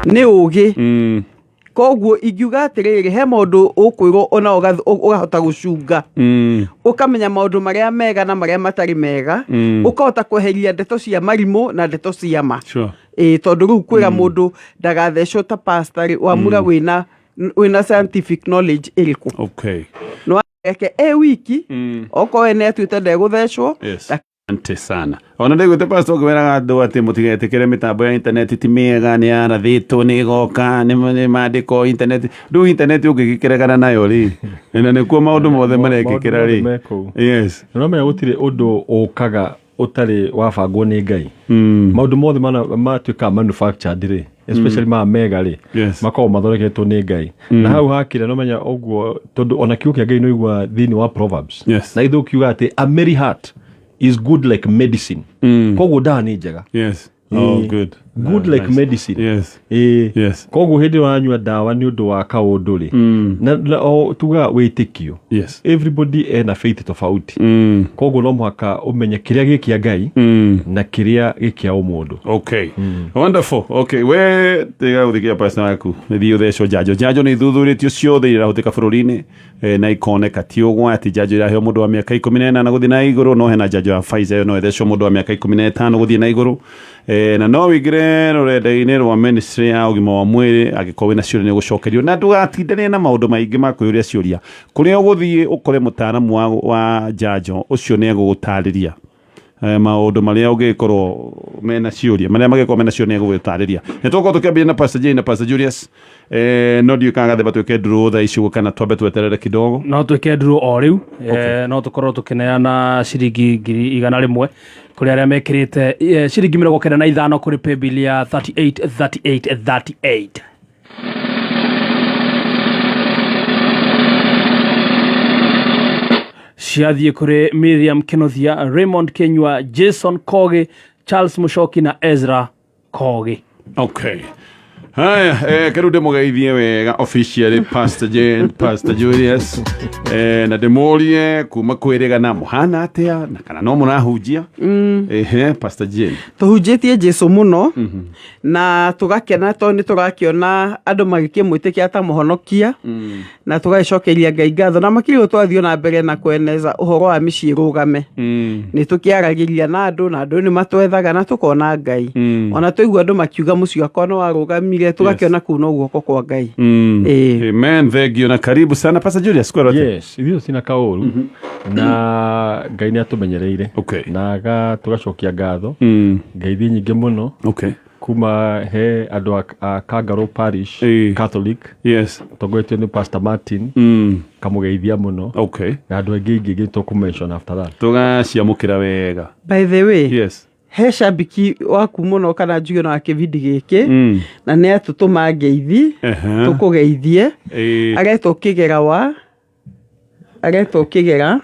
Nĩ ũgĩ. Koguo ingiuga atĩrĩrĩ, he maũndũ ũkwĩrwo ona ũkahota gũcunga, ũkamenya maũndũ marĩa mega na marĩa matarĩ mega, ũkahota kweheria ndeto cia marimũ na ndeto cia ma. Ĩĩ, tondũ rĩu kwĩra mũndũ ndagathecwo ta pastor rĩ, wamura wĩna scientific knowledge ĩrĩkũ? No reke e wiki, okorwo we nĩ atuĩte ndegũthecwo. Asante sana. Ona ndaiguĩte pastor ũkĩwĩraga andũ atĩ mũtigetĩkĩre mĩtambo ya intaneti ti mĩega, nĩ yarathĩtwo, nĩ ĩgoka, nĩ maandĩko intaneti. Rĩu intaneti ũngĩgĩkĩregana nayo rĩ, na nĩkuo maũndũ mothe marekĩkĩra rĩ. Maũndũ mothe me kũu. Na ũramenya gũtirĩ ũndũ ũkaga ũtarĩ wabangwo nĩ Ngai. Maũndũ mothe matuĩkaga manufactured rĩ, especially maya mega rĩ, makoragwo mathondeketwo nĩ Ngai. Na hau hakĩra no menya ũguo, tondũ ona kiugo kĩa Ngai nĩ ũiguaga thĩinĩ wa Proverbs. Na ithuĩ ũkiuga atĩ a merry heart is good like medicine. Koguo ndawa nĩ njega. Oh, good. Good like Nice. medicine. Ĩĩ. Koguo hĩndĩ ĩrĩa ũranyua ndawa nĩ ũndũ wa kaũndũ rĩ, na o tugaga wĩtĩkio. Everybody ena faith tofauti. Koguo no mũhaka ũmenye kĩrĩa gĩ kĩa Ngai na kĩrĩa gĩ kĩa ũmũndũ. Okay. Wonderful. Okay, we tiga gũthikia pastor waku. Thiĩ ũthecwo njanjo. Njanjo nĩ ithuthurĩtio ciothe iria irahũthĩka bũrũri-inĩ na ikoneka ti ũgwati. Njanjo iraheo mũndũ wa mĩaka 18 gũthiĩ na igũrũ, no hena njanjo ya Pfizer ĩyo no ĩthecwo mũndũ wa mĩaka 15 gũthiĩ na igũrũ. Na no wĩingĩre rũrenda-inĩ rwa ministry ya ũgima wa mwĩrĩ angĩkorwo wĩna ciũria nĩ ũgũcokerio, na ndũgatindanie na maũndũ maingĩ ma kwĩyũria ciũria. Kũrĩa ũgũthiĩ ũkore mũtaaramu wa njanjo ũcio nĩ egũgũtarĩria maũndũ marĩa ũngĩkorwo mena ciũria, marĩa mangĩkorwo mena ciũria nĩ egũgũtarĩria. Nĩ tũgũkorwo tũkĩambĩrĩria na Pastor Jane na Pastor Julius. No ndiũĩ kana Gathemba twĩke ndurũ thaa ici ũguo kana twambe tweterere kidogo. No twĩke ndurũ o rĩu. No tũkorwo tũkĩneana ciringi 100,000 kũrĩ arĩa mekĩrĩte ciringi 95 kũrĩ paybill ya 38 38 38. Ciathiĩ kũrĩ Miriam Kenothia, Raymond Kenyua, Jason Kogi, Charles Mushoki na Ezra Kogi. Okay. Haya, karibu ndĩmũgeithie wega officially Pastor Jane, Pastor Julius. Na ndĩmũrie kuma kwĩrĩgana mũhana atĩa na kana no mũrahunjia. Ehe, Pastor Jane. Tũhunjĩtie Jesu mũno na tũgakena tondũ nĩ tũrakĩona andũ magĩkĩmwĩtĩkia ta mũhonokia, na tũgagĩcokeria Ngai ngatho, na makĩria ũguo twathiĩ na mbere na kweneza ũhoro wa mĩciĩ ĩrũgame. Nĩ tũkĩaragĩria na andũ, na andũ nĩ matwethaga na tũkona Ngai. Ona twaigua andũ makiuga mũciĩ wakwa nĩ warũgamire, tũgakĩona kũu no guoko kwa Ngai. Ĩĩ. Amen, thank you na karibu sana Pastor Julius kwĩrwo atĩa? Yes, ithuĩ tũtina kaũru na Ngai nĩ atũmenyereire. Na tũgacokia ngatho. Ngeithi nyingĩ mũno. Kuma he andũ a Kangaroo Parish Catholic. Tongoretio nĩ Pastor Martin. Kamũgeithia mũno. Na andũ aingĩ aingĩ tũkũ mention after that. Tũgaciamũkĩra wega. By the way, he cambiki waku mũno kana njuge na kĩbindi gĩkĩ, na nĩ atũtũma ngeithi, tũkũgeithie. Aretwo Kĩgera wa, aretwo Kĩgera.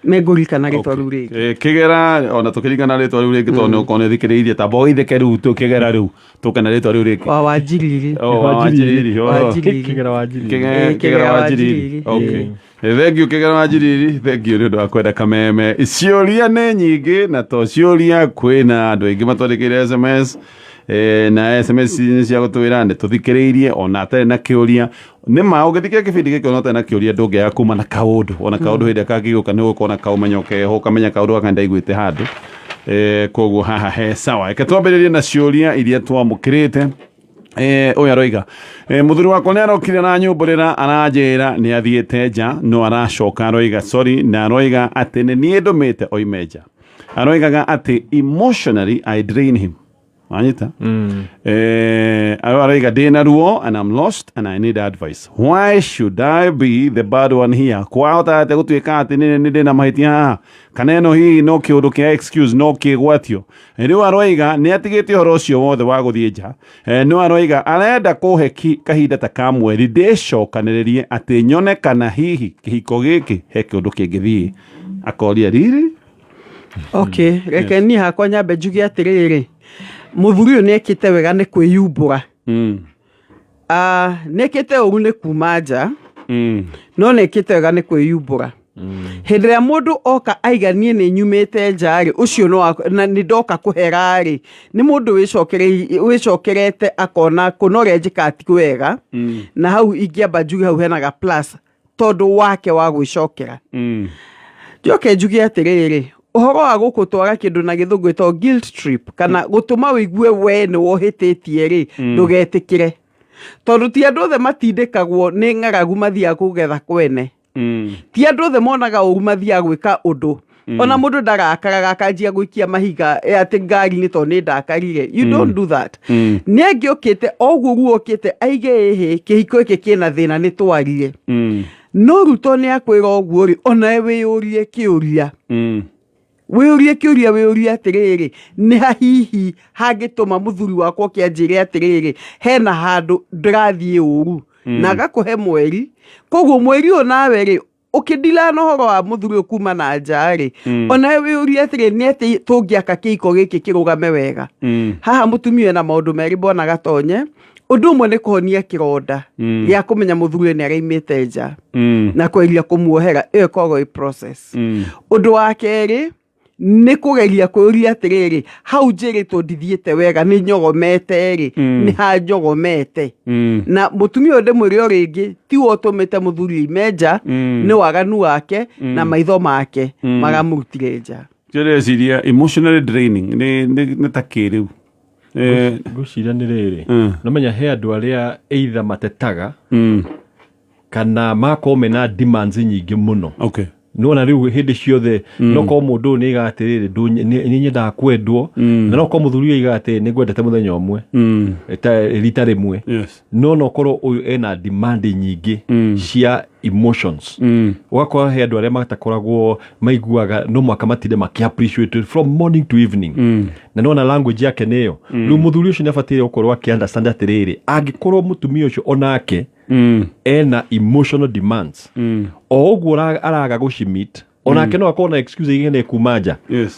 Nĩngũririkana rĩtwa rĩu rĩngĩ. Kĩgera, ona tũkĩririkana rĩtwa rĩu rĩngĩ, tondũ nĩ ũkorwo nĩ ũthikĩrĩirie, tamba ũgeithĩke rĩu tũkĩgera rĩu, tũke na rĩtwa rĩu rĩngĩ. Wa Wanjiriri. Oh, wa Wanjiriri, oh. Wanjiriri. Kĩgera Wanjiriri. Kĩgera Wanjiriri. Okay. Thank you Kĩgera Wanjiriri, thank you nĩ ũndũ wa kwenda kameme. Ciũria nĩ nyingĩ na to ciũria, kwĩna andũ aingĩ matwandĩkĩire SMS. Na SMS nĩ cia gũtwĩra nĩ tũthikĩrĩirie ona atarĩ na kĩũria. Nĩ ma ũngĩthikĩrĩria kĩbindi gĩkĩ ona ũtarĩ na kĩũria ndũngĩaga kuma na kaũndũ, ona kaũndũ hĩndĩ ĩrĩa kangĩgĩũka nĩ ũgũkorwo na kaũmenyo keho, ũkamenya kaũndũ gaka nĩndaiguĩte handũ. Koguo haha he sawa. Reke twambĩrĩrie na ciũria iria twamũkĩrĩte. Ũyũ aroiga, mũthuri wakwa nĩ arokire na nyũmbũrĩra aranjĩra nĩ athiĩte nja, no aracoka aroiga sorry, na aroiga atĩ nĩ niĩ ndũmĩte oime nja. Aroigaga atĩ emotionally I drain him. Wanyita? Aroiga ndĩna ruo and I'm lost and I need advice. Why should I be the bad one here? Kwahota atĩa gũtuĩka atĩ nĩ ndĩna mahĩtia haha? Kana ĩno hihi no kĩũndũ kĩa excuse, no kĩgwatio? Rĩu aroiga nĩ atigĩte ũhoro ũcio wothe wa gũthiĩ nja. No aroiga arenda kũhe kahinda ta ka mweri ndĩcokanĩrĩrie atĩ nyone kana hihi kĩhiko gĩkĩ he kĩũndũ kĩngĩthiĩ. Akoria riri? Okay, reke niĩ hakwa nyambe njuge atĩrĩrĩ, mũthuri ũyũ nĩ ekĩte wega nĩ kwĩyumbũra. Nĩ ekĩte ũru nĩ kuma nja, no nĩ ekĩte wega nĩ kwĩyumbũra. Hĩndĩ ĩrĩa mũndũ oka aiga niĩ nĩ nyumĩte nja rĩ, ũcio no na nĩ ndoka kũhera rĩ, nĩ mũndũ wĩcokerete akona kũna ũrĩa njĩkaga ti wega. Na hau ingĩamba njuge hau hena ga plus tondũ wake wa gwĩcokera. Njoke njuge atĩrĩrĩ, ũhoro wa gũkũtwara kĩndũ na gĩthũngũ ĩtagwo guilt trip, kana gũtũma ũigue we nĩ wohĩtĩtie rĩ, ndũgetĩkĩre. Tondũ ti andũ othe matindĩkagwo nĩ ng'aragu mathiaga kũgetha kwene. Ti andũ othe monaga ũru mathiaga gwĩka ũndũ. Ona mũndũ ndarakaraga akanjia gũikia mahiga atĩ ngari-inĩ tondũ nĩ ndakarire. You don't do that. Nĩ angĩokĩte o ũguo ruo okĩte aige ĩhĩ kĩhiko gĩkĩ kĩna thĩna nĩ twarie. No Ruto nĩ akwĩra ũguo rĩ, onawe wĩyũrie kĩũria. Wĩyũrie kĩũria, wĩyũrie atĩrĩrĩ, nĩ ha hihi hangĩtũma mũthuri wakwa oke anjĩre atĩrĩrĩ, hena handũ ndĩrathiĩ ũru. Na agakũhe mweri. Koguo mweri ũyũ nawe rĩ, ũkĩndila na ũhoro wa mũthuri ũyũ kuma na nja rĩ, onawe wĩyũrie atĩrĩ, nĩ atĩ tũngĩaka kĩhiko gĩkĩ kĩrũgame wega. Haha mũtumia ena maũndũ merĩ bwana Gatonye. Ũndũ ũmwe nĩ kũhonia kĩronda gĩa kũmenya mũthuri nĩ araimĩte nja na kweria kũmuohera, ĩyo ĩkoragwo ĩ process. Ũndũ wa kerĩ nĩ kũgeria kwĩyũria atĩrĩrĩ, hau njĩrĩtwo ndithiĩte wega, nĩ nyogomete rĩ, nĩ ha njogomete. Na mũtumia ũyũ ndĩmwĩre o rĩngĩ, tiwe ũtũmĩte mũthuri aime nja, nĩ waganu wake na maitho make maramũrutire nja. Ndĩreciria emotionally draining nĩ ta kĩrĩu. Ngwĩciria nĩ rĩrĩ, nomenya he andũ arĩa either matetaga kana makorwo mena demands nyingĩ mũno. Nĩwona rĩu hĩndĩ ciothe no korwo mũndũ ũyũ nĩ aigaga atĩrĩrĩ, nĩ nyendaga kwendwo, na no korwo mũthuri ũyũ aigaga atĩrĩrĩ, nĩ ngwendete mũthenya ũmwe, rita rĩmwe. No no korwo ũyũ ena demand nyingĩ cia emotions. Ũgakora he andũ arĩa matakoragwo maiguaga no mwaka matinde maki appreciate from morning to evening. Na nĩwona language yake nĩyo. Rĩu mũthuri ũcio nĩ abataire gũkorwo akĩ understand atĩrĩrĩ, angĩkorwo mũtumia ũcio onake ena emotional demands, o ũguo araga gũcimit, onake no akorwo na excuse igene kuma nja.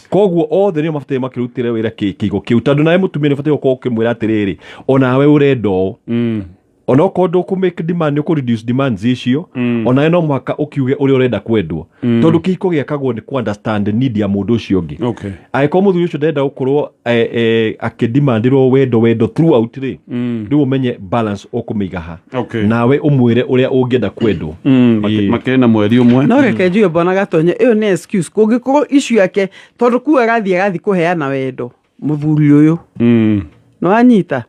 Koguo othe nĩo mabataire makĩrutĩre wĩra kĩigo kĩu, tondũ nawe mũtumia nĩ ũbataire gũkorwo ũkĩmwĩra atĩrĩrĩ, onawe ũrenda ũũ. Onokorwo ndũkũ make demand, nĩ ũkũ reduce demands icio, onawe no mũhaka ũkiuge ũrĩa ũrenda kwendwo, tondũ kĩhiko gĩakagwo nĩ kũ understand need ya mũndũ ũcio ũngĩ. Angĩkorwo mũthuri ũcio ndarenda gũkorwo akĩdemandĩrwo wendo throughout rĩ, rĩu ũmenye balance ũkũmĩiga ha. Nawe ũmwĩre ũrĩa ũngĩenda kwendwo. Makĩrĩ na mweri ũmwe. No reke njuge bwana Gatonye, ĩyo nĩ excuse kũngĩkorwo issue yake, tondũ kuu arathiĩ kũheana wendo mũthuri ũyũ. Nĩ wanyita?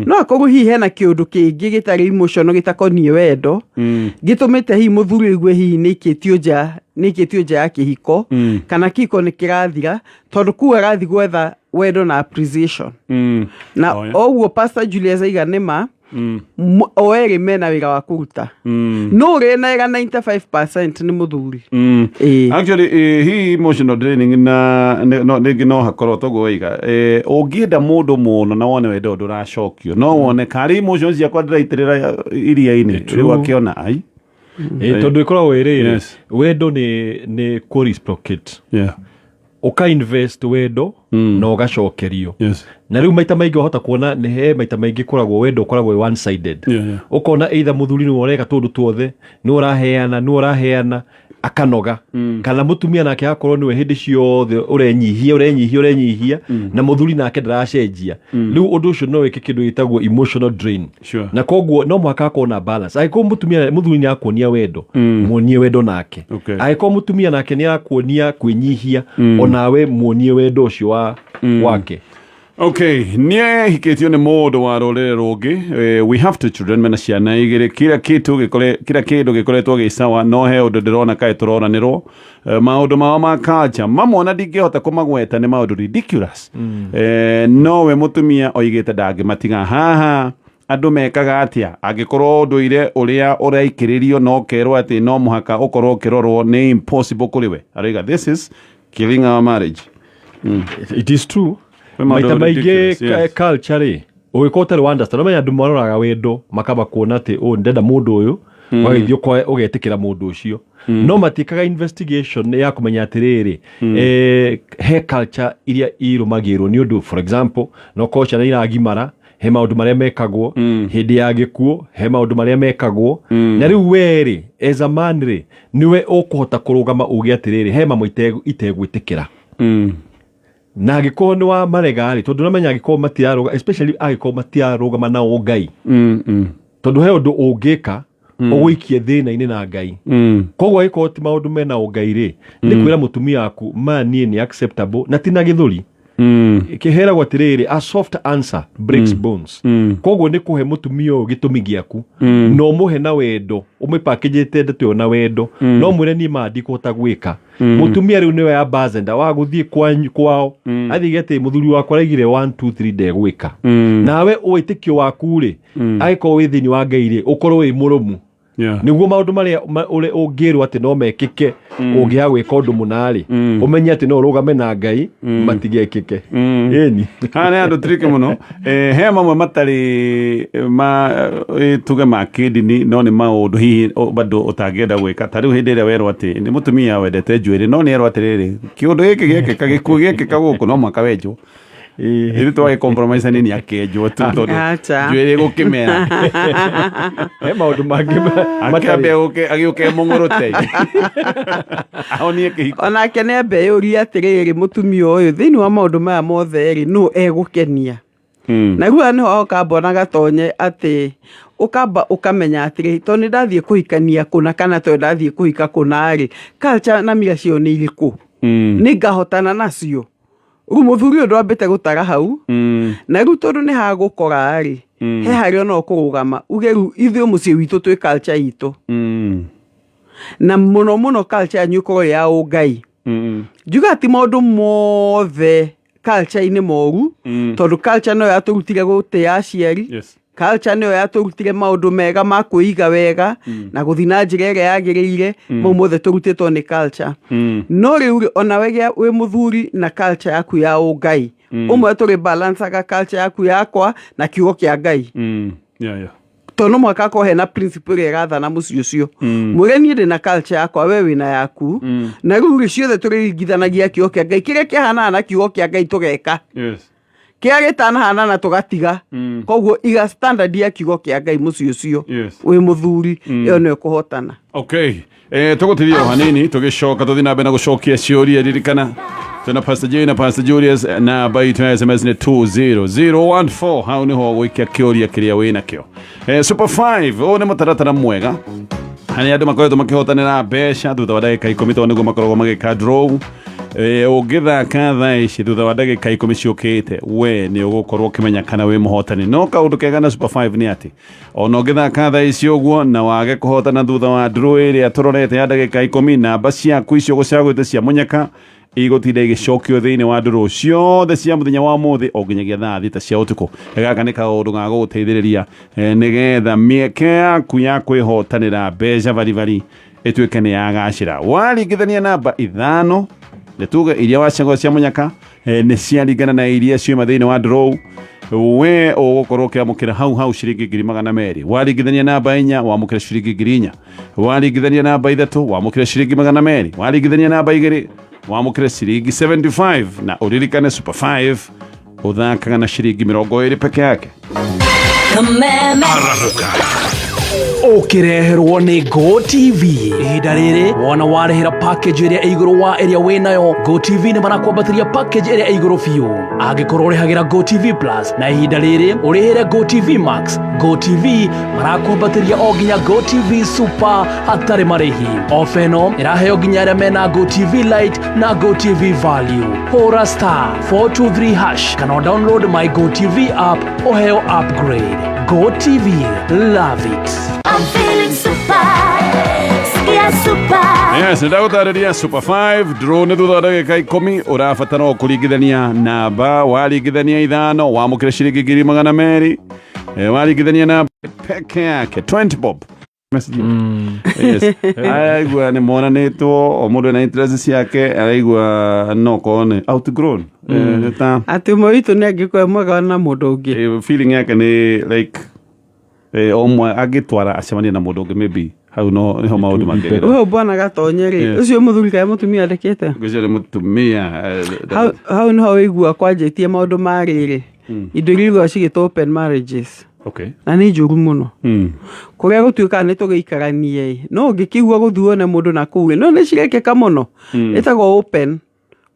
No akorwo hihi hena kĩũndũ kĩngĩ gĩtarĩ emotional gĩtakoniĩ wendo, gĩtũmĩte hihi mũthuri aigue hihi nĩ ikĩtio nja, nĩ ikĩtio nja ya kĩhiko, kana kĩhiko nĩ kĩrathira, tondũ kuu arathiĩ gwetha wendo na appreciation. Na oguo Pastor Julius aiga nĩ ma, o erĩ mena wĩra wa kũruta. No ũrĩa na ĩga 95% nĩ mũthuri. Actually, hi emotional draining na no rĩngĩ no hakorwo toguo waiga, ũngĩenda mũndũ mũno na wone wendo ndũracokio, no wone karĩ emotions ciakwa ndĩraitĩrĩra iria-inĩ, rĩu akĩona ai. Tondũ ĩkoragwo ĩrĩrĩ, wendo nĩ kũ reciprocate. Ũka invest wendo na ũgacokerio. Na rĩu maita maingĩ wahota kuona nĩ he maita maingĩ koragwo wendo ũkoragwo wĩ one sided. Ũkona either mũthuri nĩwe ũreka tũndũ tuothe, nĩwe ũraheana, nĩwe ũraheana, akanoga. Kana mũtumia nake agakorwo nĩwe hĩndĩ ciothe ũrenyihia, ũrenyihia, ũrenyihia, na mũthuri nake ndaracenjia. Rĩu ũndũ ũcio no wĩke kĩndũ gĩtagwo emotional drain. Na koguo no mũhaka akorwo na balance. Angĩkorwo mũthuri nĩ akuonia wendo, muonie wendo nake. Angĩkorwo mũtumia nake nĩ akuonia kwĩnyihia, onawe muonie wendo ũcio wake. Okay, niĩ hikĩtio nĩ mũndũ wa rũrĩrĩ rũngĩ. We have two children, mena ciana igĩrĩ. Kila kitu gĩkore, kila kĩndũ gĩkoretwo gĩ sawa, no he ũndũ ndĩrona kaĩ tũroranĩrwo. Maũndũ mao ma culture mamwe ona ndingĩhota kũmagweta, nĩ maũndũ ridiculous. Nowe mũtumia oigĩte ndangĩmatiga haha. Andũ mekaga atĩa angĩkorwo ũndũire ũrĩa ũraikĩrĩrio no kerwo atĩ no mũhaka ũkorwo ũkĩrorwo nĩ impossible kũrĩ we? Aroiga this is killing our marriage. It is true. Kwĩ maũndũ Maita maingĩ ridiculous, yes. culture rĩ, ũgĩkorwo ũtarĩ wa understand, ũmenya andũ maroraga wendo makamba kuona atĩ ũũ ndenda mũndũ ũyũ, ũgagĩthiĩ ũgetĩkĩra mũndũ ũcio. No matiĩkaga investigation ya kũmenya atĩrĩrĩ, he culture iria irũmagĩrwo nĩ ũndũ, for example, no korwo ciana iragimara, He maũndũ marĩa mekagwo hĩndĩ ya gĩkuũ, he maũndũ marĩa mekagwo. Na rĩu we rĩ, as a man rĩ, nĩwe ũkũhota kũrũgama uge atĩrĩrĩ, he mamwe itegwĩtĩkĩra. Na angĩkorwo nĩ wa marega rĩ, tondũ ũramenya angĩkorwo matirarũga, especially angĩkorwo matirarũgama na ũngai, tondũ he ũndũ ũngĩka ũgũikie thĩna-inĩ na Ngai. Koguo angĩkorwo ti maũndũ mena ũngai rĩ, nĩ kwĩra mũtumia waku ma niĩ nĩ acceptable na ti na gĩthũri. Kĩheragwo atĩrĩrĩ, a soft answer breaks bones. Koguo nĩ kũhe mũtumia ũyũ gĩtũmi gĩaku, na ũmũhe na wendo, ũmĩpakĩjĩte ndeto ĩyo na wendo, no mwĩre niĩ ma ndikũhota gwĩka. Mũtumia rĩu nĩwe ambassador wa gũthiĩ kwao, athiĩ atĩ mũthuri wakwa araigire 1 2 3 ndegwĩka. Nawe wĩtĩkio waku rĩ, angĩkorwo wĩ thĩinĩ wa Ngai rĩ, ũkorwo wĩ mũrũmu, nĩguo maũndũ marĩa ũrĩa ũngĩrwo atĩ no mekĩke ũngĩaga gwĩka ũndũ mũna rĩ, ũmenye atĩ no ũrũgame na Ngai matigekĩke. Ĩni. Haha nĩ andũ tiriki mũno. He mamwe matarĩ ma tuge ma kĩndini, no nĩ maũndũ hihi bado ũtangĩenda gwĩka. Ta rĩu hĩndĩ ĩrĩa werwo atĩ nĩ mũtumia wendete njuĩrĩ, no nĩ erwo atĩrĩrĩ, kĩũndũ gĩkĩ gĩekĩka, gĩkuũ gĩekĩka gũkũ, no mũhaka wenjwo. Ithuĩ twagĩ compromise nini akĩenjwo tu, tondũ Acha. njuĩrĩ gũkĩmera. He maũndũ mangĩ akĩambe agĩũke mũng'ũrũte ahonie kĩhiko. Onake nĩ ambe yũrie atĩrĩrĩ, mũtumia ũyũ thĩinĩ wa maũndũ maya mothe rĩ, nũ egũkenia? Na rĩu haha nĩho ũkamba ona gatonye atĩ ũkamba ũkamenya atĩrĩ, tondũ nĩ ndathiĩ kũhikania kũna kana tondũ ndathiĩ kũhika kũna rĩ, culture na mira cio nĩ irĩkũ? Nĩ ngahotana nacio? Rĩu mũthuri ũyũ ndwambĩte gũtara hau. Na rĩu tondũ nĩ hagũkora rĩ, he harĩa ona ũkũrũgama uge rĩu ithuĩ mũciĩ witũ twĩ culture itũ. Na mũno mũno culture yanyu ĩkorwo ĩ ya ũngai. Njugaga ti maũndũ mothe culture-inĩ moru, tondũ culture no yatũrutire gũtĩa aciari. Culture nĩyo yatũrutire maũndũ mega ma kwĩiga wega na gũthiĩ na njĩra ĩrĩa yagĩrĩire. Mau mothe tũrutĩtwo nĩ culture. No rĩu rĩ, onawe gĩa wĩ mũthuri na culture yaku ya ũngai, ũmwe tũrĩ balancaga culture yaku yakwa na kiugo kĩa Ngai. Tondũ no mũhaka akorwo hena principle ĩrĩa ĩrathana mũciĩ ũcio. Mwĩre niĩ ndĩ na culture yakwa, we wĩna yaku. Na rĩu rĩ, ciothe tũrĩringithanagia kiugo kĩa Ngai, kĩrĩa kĩahanaga na kiugo kĩa Ngai tũgeka, kĩrĩa gĩtanahanana na tũgatiga. Koguo iga standard ya kiugo kĩa Ngai mũciĩ ũcio. Wĩ mũthuri, ĩyo nĩyo kũhotana. Okay. Tũgũtithia o hanini, tũgĩcoka tũthiĩ na mbere na gũcokia ciũria. Ririkana twĩna Pastor J na Pastor Julius, namba itũ ya SMS nĩ 20014. Hau nĩho gũikia kĩũria kĩrĩa wĩ nakĩo. Super 5, ũyũ nĩ mũtaratara mwega harĩa andũ makoretwo makĩhotanĩra mbeca thutha wa ndagĩka 10, tondũ nĩguo makoragwo magĩka draw. Ũngĩthaka thaa ici, thutha wa ndagĩka 10 ciũkĩte, we nĩ ũgũkorwo ũkĩmenya kana wĩ mũhotani. No kaũndũ kega na Super 5 nĩ atĩ ona ũngĩthaka thaa ici ũguo na wage kũhotana thutha wa draw ĩrĩa tũrorete ya ndagĩka 10, namba ciaku icio ũgũcagũrĩte cia mũnyaka igũtinda igĩcokio thĩinĩ wa draw ciothe cia mũthenya wa ũmũthĩ o nginyagia thaa 6 cia ũtukũ. Gaka nĩ kaũndũ ga gũgũteithĩrĩria, nĩgetha mĩeke yaku ya kwĩhotanĩra mbeca baribari ĩtuĩke nĩ yagacĩra. Waringithania namba 5, nĩ tuge iria wacagũra cia mũnyaka, nĩ ciaringana na iria ciuma thĩinĩ wa draw, we ũgũkorwo ũkĩamũkĩra hau hau ciringi 200,000. Waringithania namba 4, wamũkĩra ciringi 4,000. Waringithania namba 3, wamũkĩra ciringi 200. Waringithania namba 2, wamũkĩra ciringi 75. Na ũririkane Super 5 ũthakaga na ciringi 20 peke yake. Ũkĩreherwo nĩ Go TV. Ihinda rĩrĩ wona warĩhĩra package ĩrĩa ĩ igũrũ wa ĩrĩa wĩnayo, Go TV nĩ marakwambatĩria package ĩrĩa ĩ igũrũ biũ. Angĩkorwo ũrĩhagĩra Go TV Plus, na ihinda rĩrĩ ũrĩhĩre Go TV Max, Go TV marakwambatĩria o nginya Go TV Super hatarĩ marĩhi. Ofa ĩno ĩraheo nginya arĩa mena Go TV Lite na Go TV Value. Hũra star 423 hash kana download my Go TV app ũheo upgrade. Go TV, love it. I'm feeling super. Sikia super. Yes, nĩndagũtarĩria Super 5 draw nĩ thutha wa ndagĩka 10. Ũrabatara o kũringithania namba. Waringithania 5, wamũkĩra ciringi 200,000. Waringithania namba peke yake 20 bob. Message. Yes. Araigua nĩ monanĩtwo o mũndũ ena interest ciake, araigua no korwo nĩ outgrown. Ta atĩ ũmwe witũ nĩ angĩkorwo mwega na mũndũ ũngĩ. Feeling yake nĩ like o ũmwe angĩtwara acemanie na mũndũ ũngĩ, maybe hau no nĩho maũndũ mangĩgera. Ũyũ bwana gatonye rĩ, ũcio mũthuri kana mũtumia andĩkĩte? Ngwĩciria nĩ mũtumia. Hau nĩho wĩigua kwanjĩtie maũndũ ma rĩrĩ. Indo iria iguaga cigĩtwo open marriages. Na nĩ njũru mũno. Kũrĩa gũtuĩkaga nĩ tũgĩikaranie ĩ, no ũngĩkĩigua gũthiĩ wone mũndũ na kũu ĩ, no nĩ cirekĩka mũno. Ĩtagwo open.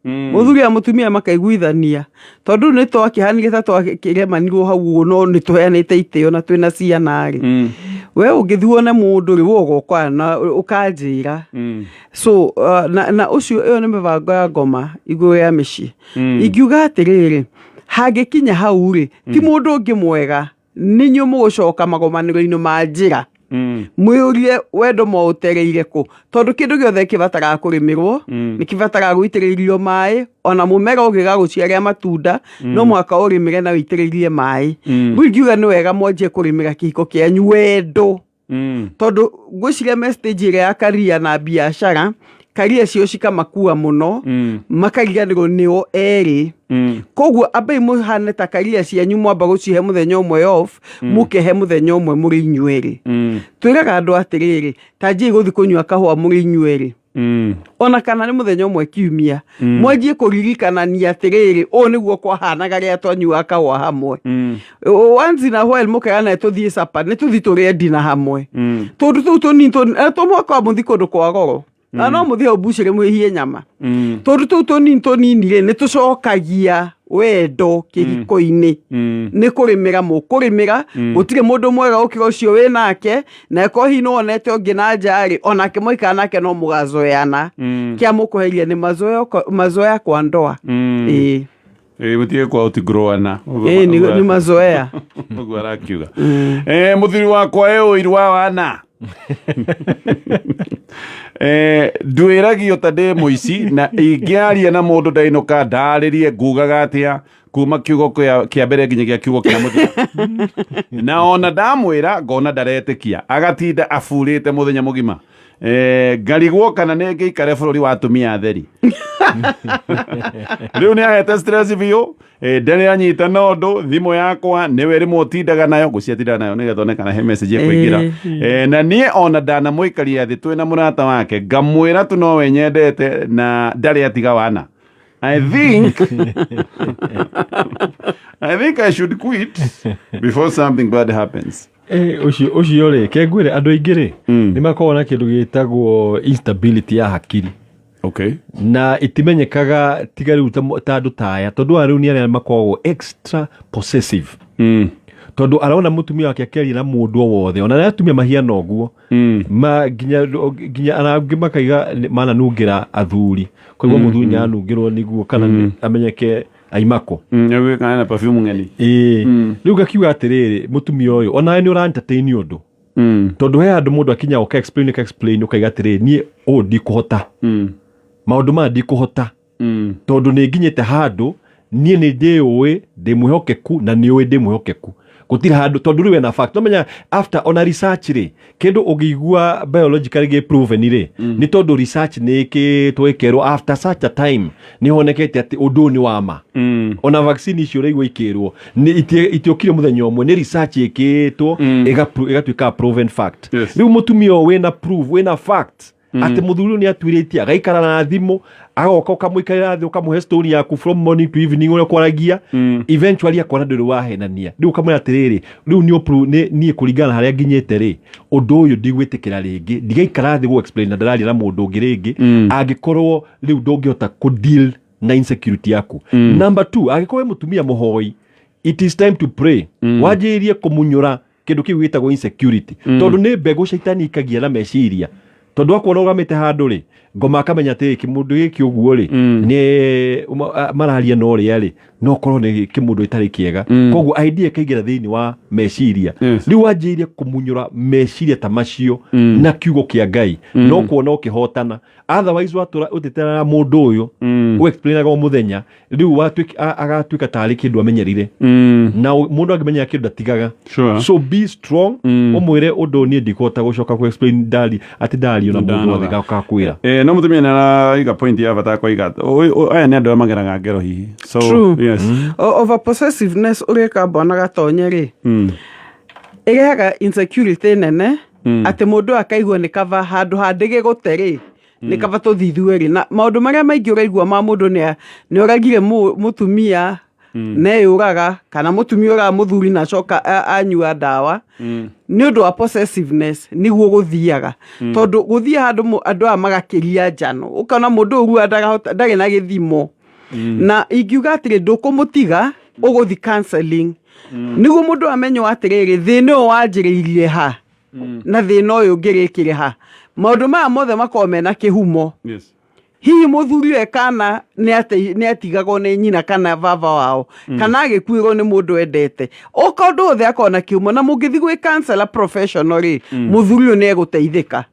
Mũthuri na mũtumia makaiguithania tondũ nĩ twakĩhanire ta twakĩremanirwo hau ũguo, no nĩ tũheanĩte itĩo na twĩna ciana rĩ, we ũngĩthiĩ wone mũndũ rĩ, we ũgoka na ũkanjĩra. So na ũcio, ĩyo nĩ mĩbango ya ngoma igũrũ ya mĩciĩ. Ingiuga atĩrĩrĩ, hangĩkinya hau rĩ, ti mũndũ ũngĩ mwega, nĩ inyuĩ mũgũcoka magomanĩro-inĩ ma njĩra, mwĩyũrie wendo mwaũtereire kũ, tondũ kĩndũ gĩothe kĩbataraga kũrĩmĩrwo, nĩ kĩbataraga gũitĩrĩrio maĩ. Ona mũmera ũngĩga gũciaria matunda, no mũhaka ũrĩmĩre na ũitĩrĩrie maĩ. Rĩu ingiuga nĩ wega mwanjie kũrĩmĩra kĩhiko kĩanyu wendo, tondũ ngwĩciria me stage ĩrĩa ya career na biacara, career cio cikamakua mũno, makariganĩrwo nĩo erĩ. Koguo ambai mũhane ta career cianyu, mwamba gũcihe mũthenya ũmwe off, mũkehe mũthenya ũmwe mũrĩ inyuerĩ. Twĩraga andũ atĩrĩrĩ, ta njiĩ gũthiĩ kũnyua kahũa mũrĩ inyuerĩ, ona kana nĩ mũthenya ũmwe kiumia, mwanjie kũririkanania atĩrĩrĩ, ũũ nĩguo kwahanaga rĩrĩa twanyuaga kahũa hamwe. Once in a while mũkerana tũthiĩ supper, nĩ tũthiĩ tũrĩe dinner hamwe. Tũndũ tũu tũnini to mũhaka wa mũthiĩ kũndũ kwa goro, na no mũthiĩ hau mbucĩrĩ mwĩhie nyama. Tũndũ tũu tũnini tũnini rĩ, nĩ tũcokagia wendo kĩhiko-inĩ. Nĩ kũrĩmĩra mũkũrĩmĩra. Gũtirĩ mũndũ mwega gũkĩra ũcio wĩ nake, na ĩkorwo hihi nĩ wonete ũngĩ na nja rĩ, onake mwaikara nake no mũgazoeana. Kĩa mũkũheria nĩ mazoea, mazoea kwa ndoa. Ĩĩ. Ĩ, mũtige kwa ũtigroana. Ĩĩ, nĩ mazoea. Ũguo arakiuga. Mũthuri wakwa ĩ ũiru wa wana. Nduĩragio ta ndĩ mũici, na ingĩaria na mũndũ ndainũka ndarĩrie ngugaga atĩa kuma kiugo kĩa mbere nginya gĩa kiugo kĩa mũthia, na ona ndamwĩra ngona ndaretĩkia, agatinda aburĩte mũthenya mũgima. Ngarigwo kana nĩ ngĩikare bũrũri wa atumia atheri. Rĩu nĩ ahete stress biũ. Ndarĩ anyita na ũndũ. Thimũ yakwa nĩwe rĩmwe ũtindaga nayo, ngũciatindaga nayo nĩgetha one kana he message ĩkũingĩra. Na niĩ ona ndanamũikaria thĩ twĩna mũrata wake, ngamwĩra tu nowe nyendete, na ndarĩ atiga wana. I think I should quit before something bad happens. Ũcio rĩ, ke ngwĩre, andũ aingĩ rĩ, nĩ makoragwo na kĩndũ gĩtagwo instability ya hakiri, na itimenyekaga tiga rĩu ta andũ ta aya, tondũ aya rĩu nĩ arĩa makoragwo extra possessive, tondũ arona mũtumia wake akĩaria na mũndũ o wothe, ona arĩa atumia mahiana ũguo, ma nginya arangĩ makaiga mananungĩra athuri, koguo mũthuri nĩ anungĩrwo nĩguo kana amenyeke aimakũ. Kana na perfume ng'eni. Ĩĩ, rĩu ngakiuga atĩrĩrĩ, mũtumia ũyũ onawe nĩ ũra entertain ũndũ, tondũ he handũ mũndũ akinya ũka explain, ũka explain, ũkaiga atĩrĩrĩ, niĩ ũũ ndikũhota, maũndũ maya ndikũhota, tondũ nĩ nginyĩte handũ niĩ nĩ ndĩũĩ ndĩ mwĩhokeku, na nĩ ũĩ ndĩ mwĩhokeku, gũtirĩ handũ, tondũ rĩu ena fact. Nomenya after ona research rĩ, kĩndũ ũngĩigua biologically gĩ proven rĩ, nĩ tondũ research nĩ ĩkĩtwo, ĩkerwo after such a time nĩ honekete atĩ ũndũ ũyũ nĩ wa ma. Ona vaccine icio ũraigua ikĩrwo nĩ itiokire mũthenya ũmwe, nĩ research ĩkĩtwo, ĩgatuĩka proven fact. Rĩu mũtumia ũyũ wĩna proof, wĩna fact atĩ mũthuri ũyũ nĩ atuĩrĩtie, agaikara na thimũ, agoka ũkamũikarĩra thĩ, ũkamũhe story yaku from morning to evening ũrĩa ũkwaragia, eventually akona ndũrĩ wahenania. Rĩu ũkamwĩra atĩrĩrĩ, rĩu nĩ nĩ niĩ kũringana na harĩa nginyĩte rĩ, ũndũ ũyũ ndigwĩtĩkĩra rĩngĩ, ndigaikara thĩ gũ explain na ndararia na mũndũ ũngĩ rĩngĩ, angĩkorwo rĩu ndũngĩhota kũ deal na insecurity yaku. Number two, angĩkorwo wĩ mũtumia mũhoi, it is time to pray, wanjĩrĩrie kũmunyũra kĩndũ kĩu gĩtagwo insecurity, tondũ nĩ mbegũ caitani ikagia na meciria, tondũ akuona ũgamĩte handũ rĩ, ngoma akamenya atĩ kĩmũndũ gĩkĩ ũguo rĩ, nĩ mararia na ũrĩa rĩ, no korwo nĩ kĩmũndũ ĩtarĩ kĩega, koguo idea ĩkaingĩra thĩinĩ wa meciria. Rĩu wanjĩrĩrie kũmunyũra meciria ta macio na kiugo kĩa Ngai, no kuona ũkĩhotana. Otherwise watũra ũtetera na mũndũ ũyũ, ũ-explainaga o mũthenya, rĩu agatuĩka tarĩ kĩndũ amenyerire, na mũndũ angĩmenyera kĩndũ ndatigaga. So be strong, ũmwĩre ũndũ niĩ ndikũhota gũcoka kũ explain ndari atĩ ndario na mũndũ Ndanoga. wothe gakwĩra. No mũtumia nĩ araiga point ya bata koiga aya nĩ andũ arĩa mageraga ngero hihi, so True. Yes. Over possessiveness ũrĩa ĩkamba na gatonye rĩ, ĩrehaga insecurity nene, atĩ mũndũ akaigua nĩ kaba handũ ha ndĩgĩgũte rĩ, nĩ kaba tũthiĩ ithuerĩ. Na maũndũ marĩa maingĩ ũraigua ma mũndũ nĩ oragire mũtumia. Neyũraga kana mũtumia ũraga mũthuri na acoka anyua ndawa nĩ ũndũ wa possessiveness. Nĩguo gũthiaga, tondũ gũthiĩ handũ andũ aya magakĩria njano, ũkona mũndũ ũyũ rua ndarahota, ndarĩ na gĩthimo. Na ingiuga atĩrĩ, ndũkũmũtiga, ũgũthi counseling nĩguo mũndũ amenye atĩrĩrĩ, thĩna ũyũ wanjĩrĩirie ha na thĩna ũyũ ũngĩrĩkĩre ha. Maũndũ maya mothe makoragwo mena kĩhumo. Hihi mũthuri ũyũ kana nĩ atigagwo nĩ nyina kana baba wao, kana agĩkuĩrwo nĩ mũndũ endete, o kaũndũ gothe akorwo na kĩhumo. Na mũngĩthiĩ gwĩ counselor professional rĩ, mũthuri ũyũ nĩ egũteithĩka.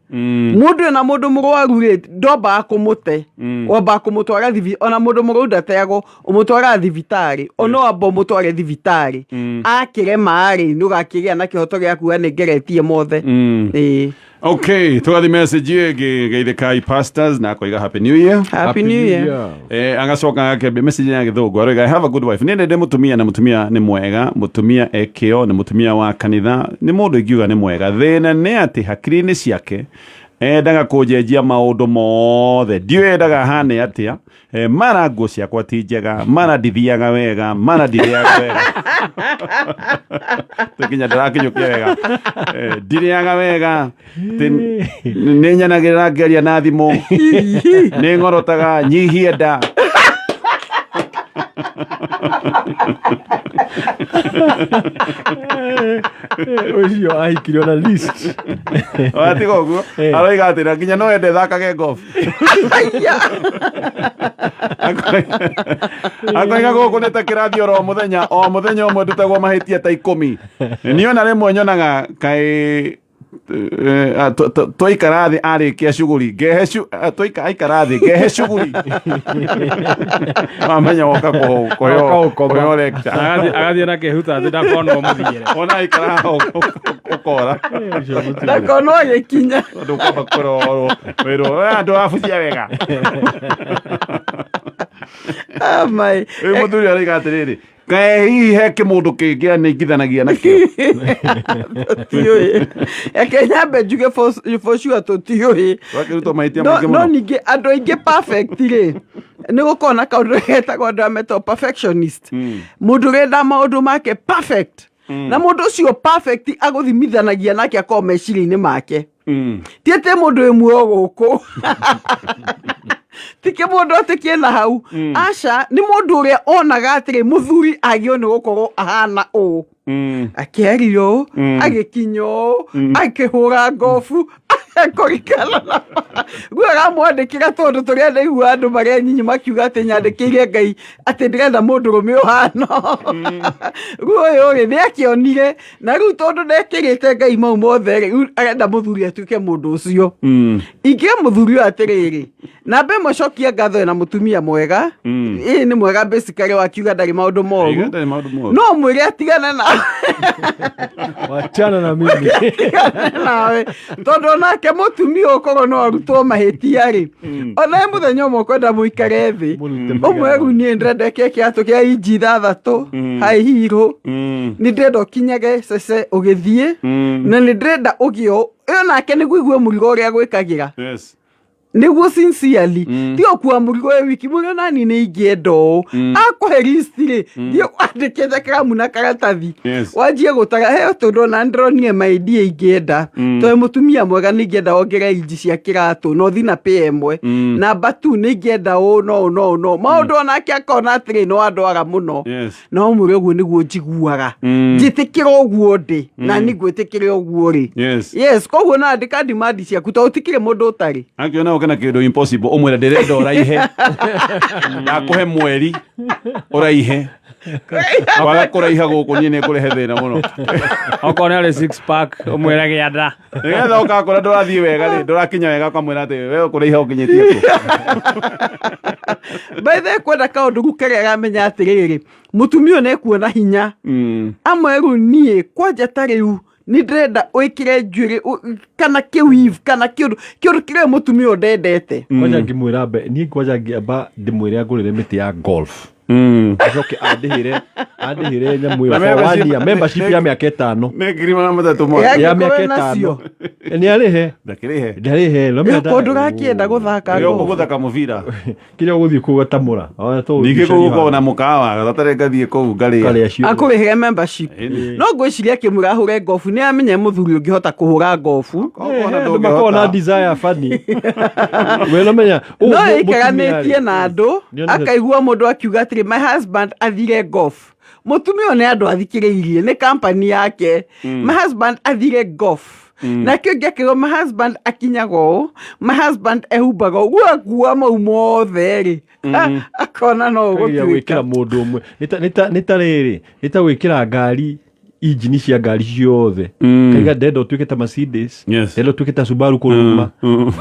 Mũndũ ũyũ na mũndũ mũrwaru rĩ, ndwambaga kũmũte, wambaga kũmũtwara ona mũndũ mũrwaru ndateagwo, ũmũtwaraga thibitarĩ. Ona wamba ũmũtware thibitarĩ, akĩrema rĩ, nĩ ũgakĩgĩa na kĩhoto gĩa kuga nĩ ngeretie mothe. Ĩĩ. Okay, tũgathiĩ message ĩngĩ. Geithĩkai pastors, na akoiga happy new year. Happy new year. Agacoka akambia message ya gĩthũngũ, aroiga, "I have a good wife." Niĩ ndĩ mũtumia na mũtumia nĩ mwega, mũtumia ekĩo, nĩ mũtumia wa kanitha, nĩ mũndũ ingiuga nĩ mwega. Thĩna nĩ atĩ hakiri-inĩ ciake endaga kũnjenjia maũndũ mothe, ndiũĩ endaga hane atĩa. Mara nguo ciakwa ti njega, mara ndithiaga wega, mara ndirĩaga wega, nginya ndĩrakinyũkia wega. Ndirĩaga wega. Nĩ nyanagĩrĩra ngĩaria na thimũ, nĩ ng'orotaga, nyihie nda. Ũcio ahikirio na list. Watiga ũguo. Aroiga atĩ na nginya no ende thakage golf. Akoiga gũkũ nĩ ta kĩrathi oro mũthenya, o mũthenya ũmwe ndutagwo mahĩtia ta 10. Niĩ ona rĩmwe nyonaga kaĩ twaikara thĩ arĩkia cuguri ngehe aikara thĩ ngehe cuguri, wamenya woka kũheo Woka gũkoma. Kũheo lecture. Agathiĩ na kĩhuta atĩ ndakonwo mũthiĩre. Ona aikara haha ũkora. Ndakonwo agĩkinya. Tondũ kwamba kũrorwo wĩrwo, "We, andũ abucia wega." Ah, my. Rĩu mũthuri aroiga atĩrĩrĩ, kaĩ hihi he kĩmũndũ kĩngĩ anĩingithanagia nakĩo? Tũtiũĩ, reke nyambe njuge for sure tũtiũĩ. Twakĩrutwo mahĩtia No, maingĩ no mũno. Ningĩ andũ aingĩ perfect rĩ, nĩ gũkorwo na kaũndũ getagwo andũ arĩa metagwo perfectionist, mũndũ ũrenda maũndũ make perfect, na mũndũ ũcio perfect agũthimithanagia nake akorwo meciria-inĩ make. Ti atĩ mũndũ wĩ muoyo gũkũ, ti kĩmũndũ atĩ kĩna hau, aca, nĩ mũndũ ũrĩa onaga atĩrĩ, mũthuri agĩrĩirwo nĩ gũkorwo ahana ũũ, akĩaria ũũ, agĩkinya ũũ, akĩhũra ngobu, kũringana na rĩu aramwandĩkĩra, tondũ tũrĩa ndaigua andũ marĩa nyinyi makiuga atĩ nyandĩkĩire Ngai atĩ ndĩrenda mũndũrũme ũhana rĩu ũyũ rĩ, nĩ akĩonire na rĩu tondũ ndekĩrĩte Ngai mau mothe rĩ, rĩu arenda mũthuri atuĩke mũndũ ũcio. Ingĩra mũthuri ũyũ atĩrĩrĩ, namba ĩmwe, cokia ngatho ĩna mũtumia mwega. Ĩĩ, nĩ mwega basically, wakiuga ndarĩ maũndũ moru. Aiga ndarĩ maũndũ moru. No mwĩre atigane na Wachana na mimi. Atigane nawe, tondũ onake mũtumia ũkorwo no arutwo mahĩtia rĩ, onawe mũthenya ũmwe ũkwenda mũikare thĩ. Mũrute. Ũmwe rĩu niĩ ndĩrenda ĩkĩre kĩratũ kĩa inji 6 high heel, nĩ ndĩrenda ũkinyage cece ũgĩthiĩ, na nĩ ndĩrenda ũgĩe ĩyo nake nĩguo igue mũrigo ũrĩa gwĩkagĩra. Nĩguo sincerely, ti ũkua mũrigo wĩ wiki mũrigo nani nĩ ingĩenda ũũ, akũhe list rĩ, thiĩ wandĩkĩte karamu na karatathi. Wanjie gũtara he tondũ ona ndĩronire maidea ingĩenda, tondũ mũtumia mwega nĩ ingĩenda wongerere inji cia kĩratũ na ũthi na pĩa ĩmwe. Namba tu nĩ ingĩenda ũũ no ũũ no ũũ no maũndũ, onake akona atĩrĩ no andwara mũno. No mwĩre ũguo nĩguo njiguaga, njĩtĩkĩra ũguo ndĩ na niĩ ngwĩtĩkĩre ũguo rĩ. Yes, koguo no andĩka demand ciaku tondũ gũtikĩrĩ mũndũ ũtarĩ. Akiona ũke na kĩndũ impossible, ũmwĩre ndĩrenda ũraihe, ndakũhe mweri ũraihe, waga kũraiha gũkũ niĩ nĩ ngũrehe thĩna mũno. Okorwo nĩ arĩ six pack, ũmwĩre gĩa nda. Nĩgetha ũgakora ndũrathiĩ wega rĩ, ndũrakinya wega, ũkamwĩra atĩ we ũkũraiha ũkinyĩtie kũ. By the way, kwenda kaũndũ rĩu karĩa aramenya atĩrĩrĩ, mũtumia ũyũ nĩekuona hinya. Amwe rĩu niĩ kwanja ta rĩu nĩ ndĩrenda wĩkĩre njuĩrĩ kana kĩweave kana kĩũndũ kĩũndũ kĩrĩa mũtumia ũyũ ndendete. Kwanja ngĩmwĩra mbe niĩ kwanja ngĩamba ndĩmwĩre angũrĩre mĩtĩ ya golf, acoke andĩhĩre nyamũ ĩyo Na for one membership- year, membership ya mĩaka 5. Nĩ 300,000 mwaka. Ya Angĩkorwo mĩaka nacio. 5. Nĩ arĩhe. Ndakĩrĩhe. Ndarĩhe. Kũndũ gakĩenda gũthaka Rĩo golf. gũthaka mũbira. Kĩrĩa ũgũthiĩ kũu gatamũra. Ningĩ kũu gũkoragwo na mũkawa gatarĩ ngathiĩ kũu ngarĩa. Karĩa ciothe. Akũrĩhĩre membership. No ngwĩciria akĩmwĩra ahũre ngobu nĩ amenye mũthuri ũngĩhota kũhũra ngobu. Andũ makoragwo na desire funny. We ũramenya, ũũ No mũtumia ĩikaranĩtie rĩ. na andũ Nĩonete- akaigua mũndũ akiuga atĩrĩ, my husband athire golf. Mũtumia ũyũ nĩ andũ athikĩrĩirie nĩ company yake. My husband athire golf. Nake ũngĩ akĩrwo my husband akinyaga ũũ, my husband ehumbaga ũũ. Guo akua mau mothe rĩ, akona no Kageria ũgũtuĩka. gwĩkĩra mũndũ ũmwe. Nĩ ta rĩrĩ, nĩ ta gwĩkĩra ngari injini cia ngari ciothe. Kaiga ndenda ũtuĩke ta Mercedes, ndenda ũtuĩke ta Subaru kũruma,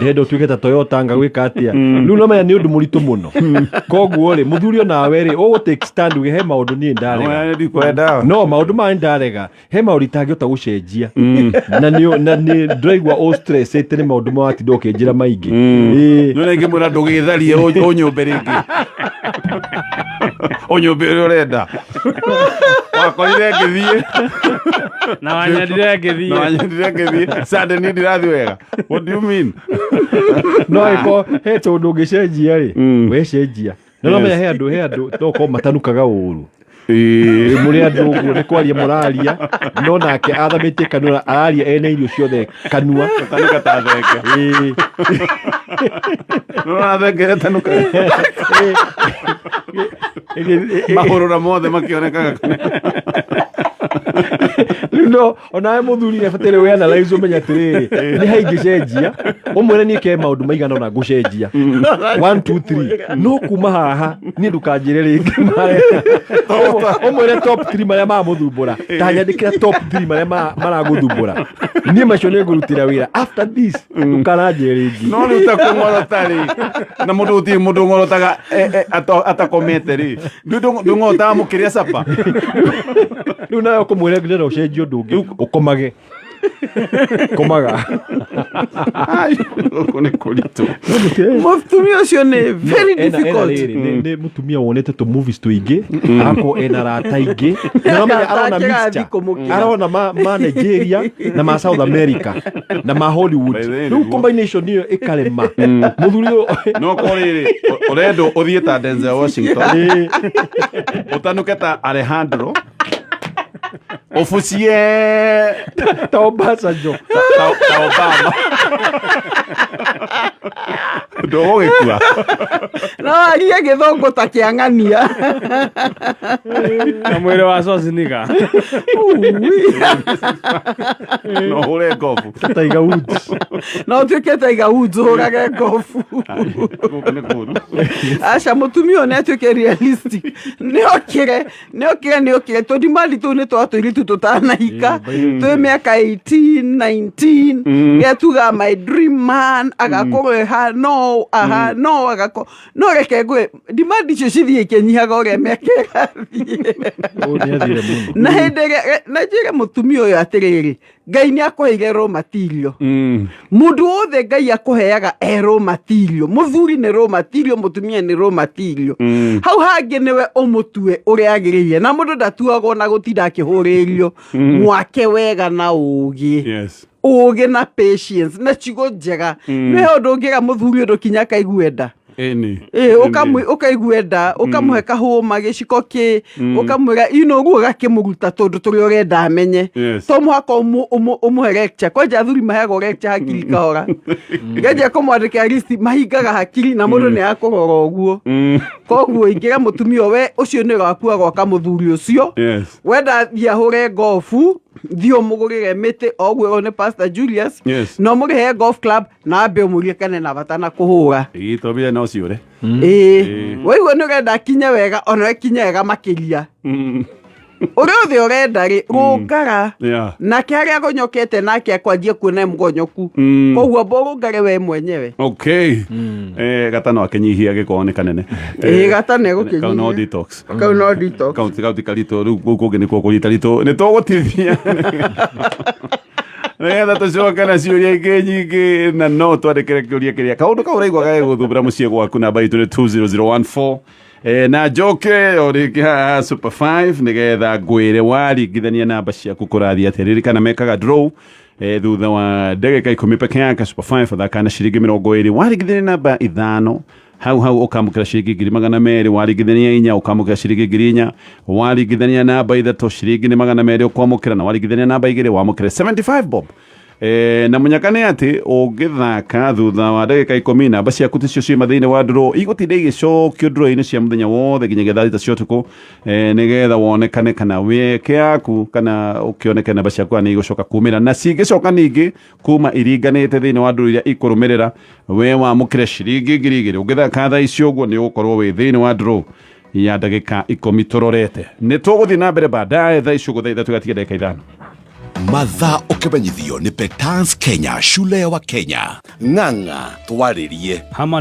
ndenda ũtuĩke ta Toyota ngagwĩka atĩa. Rĩu no menya nĩ ũndũ mũritũ mũno. Koguo rĩ, mũthuri onawe rĩ, ũgũ take stand uge he maũndũ niĩ ndarega. Ndikwenda. No maũndũ maya ndarega, he maũndũ itangĩhota gũcenjia. Na nĩ na nĩ ndĩraigua ũ stressĩte nĩ maũndũ mawatinda ũkĩnjĩra maingĩ. Ĩĩ. Nĩ ngĩmwĩra ndũgĩtharie ũnyũmbe rĩngĩ. Ũnyũmbe ũrĩa ũrenda. Wakorire ngĩthiĩ. Na wanyendire ngĩthiĩ. Na wanyendire ngĩthiĩ. Sande niĩ ndirathiĩ wega. What do you mean? No ĩko he tondũ ũngĩcenjia rĩ, we cenjia. No no menya he andũ to korwo matanukaga ũru. Mũrĩ andũ ũguo nĩ kwaria mũraria, no nake athamĩtie kanua araria ena irio ciothe kanua. Tanuka ta thenge. Ĩĩ. No na thenge tanuka. Mahũrũra mothe makĩonekaga. Rĩu no onawe mũthuri nĩ abataire wĩ analyze ũmenye atĩrĩrĩ, nĩ ha ingĩcenjia, ũmwĩre niĩ ke maũndũ maigana ũna ngũcenjia. 1 2 3. No kuma haha niĩ ndũkanjĩre rĩngĩ marĩa. Ũmwĩre top 3 marĩa mamũthumbũra. Ta nyandĩkĩra top 3 marĩa maragũthumbũra. Niĩ macio nĩ ngũrutĩra wĩra. After this ndũkananjĩre rĩngĩ. No rĩu ta kũng'orota rĩ, na mũndũ gũtirĩ mũndũ ũng'orotaga atakomete rĩ. Ndũng'orotaga mũkĩrĩa capa. Rĩu nawe ũkũmwĩra ndĩrenda ũcenjie ũndũ ũngĩ, ũkomage. Komaga. Gũkũ nĩ kũritũ. Mũtumia ũcio nĩ very Ena difficult. rĩrĩ, nĩ mũtumia wonete tũ movies tũingĩ, agakorwo ena arata aingĩ. Na ũramenya arona Arata mixture. kũmũkĩra. Arona ma Nigeria na ma South America na ma Hollywood. By the way, Rĩu nĩguo. combination ĩyo ĩkarema. Mũthuri ũyũ No ko rĩrĩ, ũrendwo ũthiĩ ta Denzel Washington. Ũtanuke ta Alejandro. Ũbucie ta Obasanjo. Ta Obama. Ndũgũgĩkua. No arie gĩthũngũ ta kĩa ng'ania. Na mwĩrĩ wa Schwarzenegger. No ũhũre ngobu. Tiger Woods. No ũtuĩke Tiger Woods ũhũrage ngobu. Gũkũ nĩ kũũru. Aca mũtumia ũyũ nĩ atuĩke realistic. Nĩ okĩre, nĩ okĩre, nĩ okĩre. Tũndimandi tũu nĩ twa tũirĩtu tũtanahika. Twĩ mĩaka 18, 19. Rĩrĩa tugaga my dream man, agakorwo aha, no, aha, no, agakorwo. No reke ngwĩre, demand icio cithiĩ ikĩnyihaga ũrĩa mĩaka ĩrathiĩ. Ũyũ nĩ athire mũno. Na hĩndĩ ĩrĩa, na njĩre mũtumia ũyũ atĩrĩrĩ, Ngai nĩ akũheire raw material. Mũndũ wothe Ngai akũheaga e raw material. Mũthuri nĩ raw material, mũtumia nĩ raw material. Hau hangĩ nĩwe ũmũtue ũrĩa agĩrĩire. Na mũndũ ndatuagwo na gũtinda akĩhũrĩrio. Mwake wega na ũũgĩ. Ũũgĩ na patience na ciugo njega. Nĩ ũndũ ũngĩra mũthuri ũndũ kinya akaigue nda. Ĩni. Ĩĩ, ũkaigua nda, ũkamũhe kahũma gĩciko kĩ, ũkamwĩra ino ũguo ũgakĩmũruta tũndũ tũrĩa ũrenda amenye. To mũhaka ũmũhe lecture. Kwanja athuri maheagwo lecture hakiri kahora. Ngenjia kũmwandĩkĩra list mahingaga hakiri na mũndũ nĩ akũrora ũguo. Koguo ingĩra mũtumia we ũcio nĩ waku agwaka mũthuri ũcio. Wenda thiĩ ahũre ngobu, thiĩ ũmũgũrĩre mĩtĩ o ũguo nĩ Pastor Julius. Na ũmũrĩhe golf club na ambe ũmũrie kana ena bata na kũhũra. Ĩĩ, to mbia no ciũre. Ĩĩ. Waigua nĩ ũrenda akinye wega, ona we kinye wega makĩria. Ũrĩa ũthĩ ũrenda rĩ, rũngara. Nake harĩa agonyokete nake akwanjia kuona e mũgonyoku. Koguo amba ũrũngare we mwenyewe. Okay. Gatano akĩnyihia gĩkorwo nĩ kanene. Ĩĩ, gatano egũkĩnyihia. Kau no detox. Kau no detox. Kau ti karitũ, rĩu gũkũ kũngĩ nĩkuo kũrita ritũ. Nĩ tũgũtithia. Nĩgetha tũcoke na ciũria ingĩ nyingĩ na no twandĩkĩre kĩũria kĩrĩa kaũndũ kau ũraigua gagĩgũthumbũra mũciĩ gwaku. Namba itũ nĩ 20014. Na njoke o rĩngĩ haha Super 5 nĩgetha ngwĩre waringithania namba ciaku kũrathiĩ atĩa. Ririkana mekaga draw. Thutha wa ndagĩka 10 peke yake, Super 5 thaka na ciringi 20, waringithania namba 5 hau hau ũkamũkĩra ciringi 200,000, waringithania 4 ũkamũkĩra ciringi 4,000, waringithania namba 3 ciringi nĩ 200 ũkwamũkĩra, na waringithania namba 2 wamũkĩra 75 bob. Na mũnyaka nĩ atĩ ũngĩthaka thutha wa ndagĩka 10, namba ciaku ticio ciuma thĩinĩ wa draw, igũtinda igĩcokio draw-inĩ cia mũthenya wothe nginyagia thaa 6 cia ũtukũ, nĩgetha wonekane kana wĩke yaku kana ũkĩoneke namba ciaku kana nĩ igũcoka kumĩra, na cingĩcoka ningĩ kuma iringanĩte thĩinĩ wa draw iria ikũrũmĩrĩra, we wamũkĩre ciringi 2,000. Ũngĩthaka thaa icio ũguo nĩ ũgũkorwo wĩ thĩinĩ wa draw ya ndagĩka 10 tũrorete. Nĩ tũgũthiĩ na mbere baadaye. Thaa icio ũguo, thaa 3 gatiga ndagĩka 5. Mathaa ũkĩmenyithio nĩ Petans Kenya, shule ya Wakenya. Ng'ang'a twarĩrie. Hama.